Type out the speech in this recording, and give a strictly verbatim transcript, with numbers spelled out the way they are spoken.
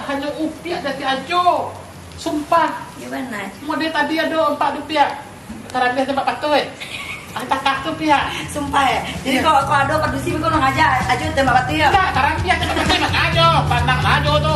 Hanyo upiak dari Ajo. Sumpah. Yo bana. Model tadi ado ampek upiak. Karambia tembak patuih. Antakah tu piak. Sumpah eh. Jadi kalau kalau ado padusi kau nak ngajak Ajo tembak patuih yo. Nah, karambia tembak patuih mah Ajo. Pandang Ajo tu.